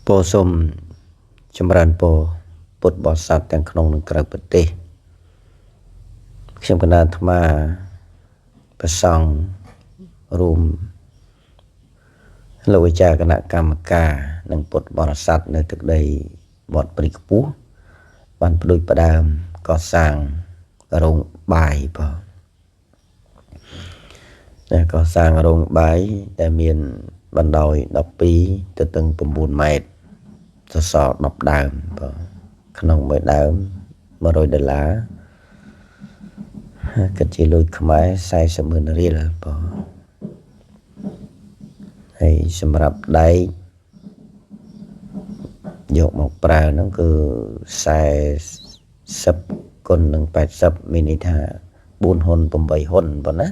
ពរសូមចម្រើនពរពុទ្ធបរិស័ទទាំងក្នុងនិងក្រៅប្រទេសខ្ញុំកណ្ដាលអាត្មាព្រះសង្ឃរួមលោកអាចារ្យគណៈកម្មការនិងពុទ្ធបរិស័ទនៅទឹកដីវត្តព្រៃខ្ពស់បានផ្ដួចផ្ដើមកសាងរោងបាយបងតែកសាងរោងបាយដែលមានបណ្ដោយ12ទៅទាំង9ម៉ែត្រសសរ10ដើមបងក្នុងមួយដើម100ដុល្លារគិតជាលុយខ្មែរ40ម៉ឺនរៀលបងហើយសម្រាប់ដែកយកមកប្រើហ្នឹងគឺ40គុណនឹង80មានន័យថា4ហ៊ុន8ហ៊ុនប៉ុណ្ណា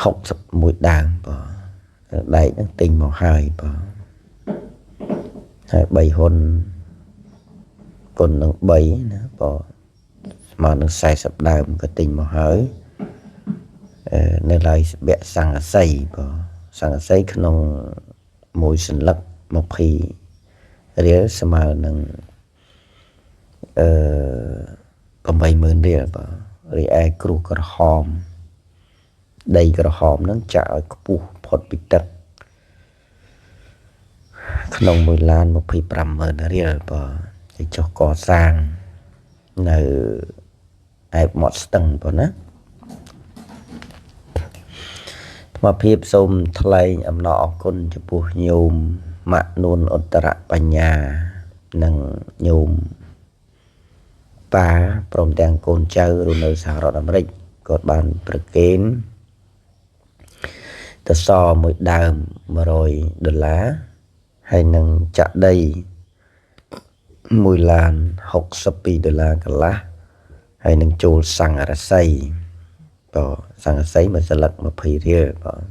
61ដើមបងដែកហ្នឹងទិញមកហើយបងហើយ3ហ៊ុនគុណនឹង3ណាបងស្មើនឹង40ដើមក៏ទិញមកហើយនៅឡើយស្បែកសង្កសីបងសង្កសីក្នុងមួយសន្លឹក20រៀលស្មើនឹងអឺ80000រៀលបងរីឯគ្រោះក្រហមដីក្រហមហ្នឹងចាក់ឲ្យខ្ពស់ផុតពីទឹកក្នុង1ឡាន250,000រៀលបងគេចុះកសាងនៅអែបមាត់ស្ទឹងបងណាអាត្មាភាពសូមថ្លែងអំណរអគុណចំពោះញោមម៉ាក់នួនឧត្តរបញ្ញានិងញោមប៉ាព្រមទាំងកូនចៅរស់នៅសហរដ្ឋអាមេរិកគាត់បានប្រគេនតសមួយដើម100ដុល្លារហើយនឹងចាក់ដី1ឡាន62ដុល្លារកន្លះហើយនឹងចូលសង្ឃរស័យបងសង្ឃរស័យមួយស្លឹក20រៀលបង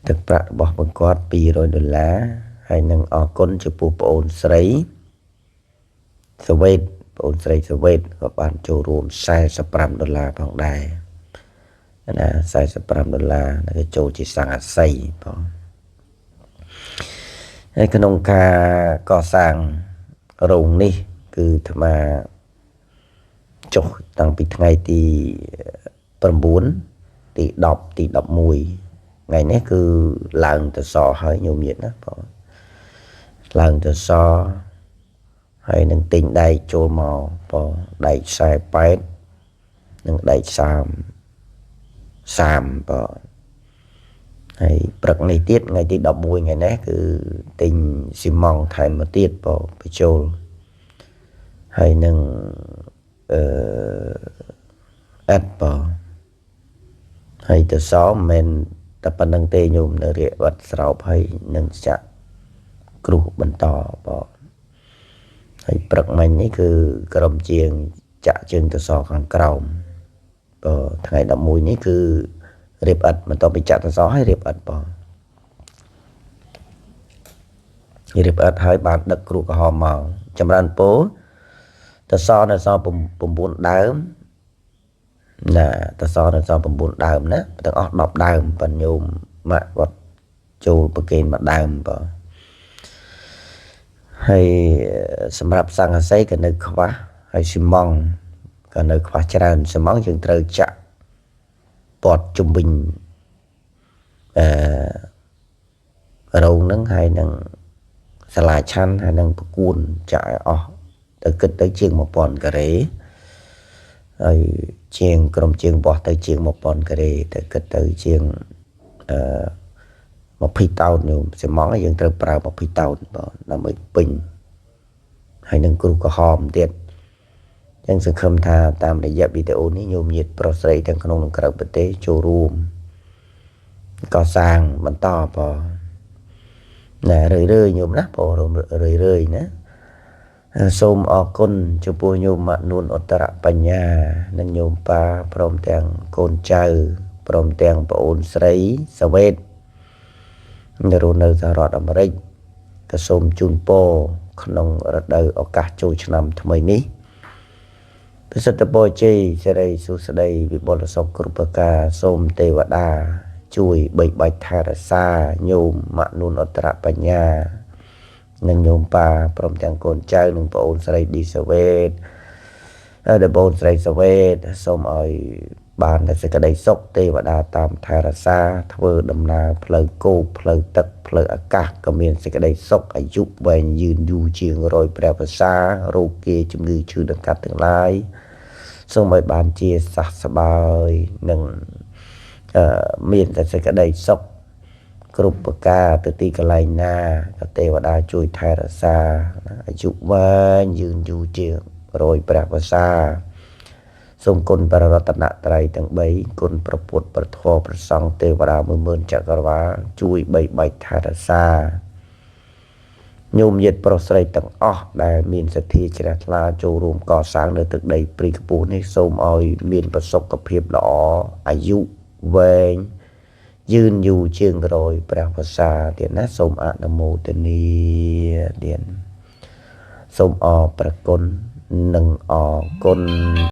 ទឹកប្រាក់របស់បង្គាត់200ដុល្លារហើយនឹងអរគុណចំពោះប្អូនស្រីសវេតប្អូនស្រីសវេតក៏បានចូលរួម45ដុល្លារផងដែរណា45ដុល្លារក៏ចូលជាសង្ឃស័យបងហើយក្នុងការកសាងរោងនេះគឺអាត្មាចុះតាំងពីថ្ងៃទី9ទី10ទី11ថ្ងៃនេះគឺឡើងទៅសហើយញោមញាតណាបងឡើងទៅសហើយនឹងទិញដែកចូលមកបងដែក48និងដែក30 30បងហើយព្រឹកនេះទៀតថ្ងៃទី11ថ្ងៃនេះគឺទិញស៊ីម៉ង់ថែមមកទៀតបងបញ្ចូលហើយនឹងអឺអិតបងហើយទៅសមិនមែនតែប៉ុណ្្នឹងទេញោមនៅរាកវត្តស្រោបហើយនឹងចាក់គ្រោះបន្តបងហើយព្រឹកមិញនេះគឺក្រុមជាងចាក់ជើងទៅសខាងក្រោមបងថ្ងៃ11នេះគឺរៀបអិតបន្ទាប់ពីចាក់ទៅសហើយរៀបអិតបងរៀបអិតហើយបានដឹកគ្រោះក្រហមមកចម្រើនពោតសនៅស9ដើមណាតសនៅស9ដើមណាទាំងអស់10ដើមបញ្ញោមម៉ាក់គាត់ចូលប្រគេនមួយដើមបងហើយសម្រាប់សង្កសីក៏នៅខ្វះហើយស៊ីម៉ង់ក៏នៅខ្វះច្រើនស៊ីម៉ង់យើងត្រូវចាក់ព័ទ្ធជុំវិញអឺរោងហ្នឹងហើយនឹងសាលាឆាន់ហើយនឹងប្រគួនចាក់ឲ្យអស់ទៅគិតទៅជាង1000ការ៉េហើយជាងក្រុមជាងបោះទៅជាង1000ការ៉េទៅគិតទៅជាងអឺ20តោនញោមស៊ីម៉ង់យើងត្រូវប្រើ20តោនបងដើម្បីពេញហើយនឹងគ្រោះក្រហមទៀតចឹងសង្ឃឹមថាតាមរយៈវីដេអូនេះញោមញាតប្រុសស្រីទាំងក្នុងនិងក្រៅប្រទេសចូលរួមកសាងបន្តបងណារឿយរឿយញោមណាបងរឿយរឿយណាសូមអរគុណចំពោះញោមម៉ាក់នួនឧត្តរបញ្ញានិងញោមប៉ាព្រមទាំងកូនចៅព្រមទាំងប្អូនស្រីសវេតនៅរស់នៅសហរដ្ឋអាមេរិកក៏សូមជូនពរក្នុងរដូវឱកាសចូលឆ្នាំថ្មីនេះប្រសិទ្ធពរជ័យសិរីសួស្តីវិបុលសុខគ្រប់ប្រការសូមទេវតា ជួយបីបាច់ថែរក្សាញោមម៉ាក់នួនអន្តរបញ្ញានិងញោមប៉ាព្រមទាំងកូនចៅនិងប្អូនស្រីឌីសាវេតដែលប្អូនស្រីសាវេតសូមឲ្យបានតែសេចក្តីសុខទេវតាតាមថែរក្សាធ្វើដំណើរផ្លូវគោកផ្លូវទឹកផ្លូវអាកាសក៏មានសេចក្តីសុខអាយុវែងយឺនយូរជាងរយព្រះវស្សារោគាជំងឺឈឺដង្កាត់ទាំងឡាយសូមឲ្យបានជាសះស្បើយនិងមានតែសេចក្តីសុខគ្រប់ប្រការទៅទីកន្លែងណាក៏ទេវតាជួយថែរក្សាអាយុវែងយឺនយូរជាងរយព្រះវស្សាសូមគុណព្រះរតនត្រ័យទាំង3គុណព្រះពុទ្ធព្រះធម៌ព្រះសង្ឃទេវតា10000ចក្រវាលជួយបីបាច់ថែរក្សាញោមញាតិប្រុសស្រីទាំងអស់ដែលមានសទ្ធាជ្រះថ្លាចូលរួមកសាងនៅទឹកដីព្រីខ្ពស់នេះសូមឲ្យមានប្រសុខភាពល្អអាយុវែងយឺនយូរជាងរយព្រះវស្សាទៀតណាសូមអនុមោទនាទៀតសូមអរព្រះគុណនិងអរគុណ។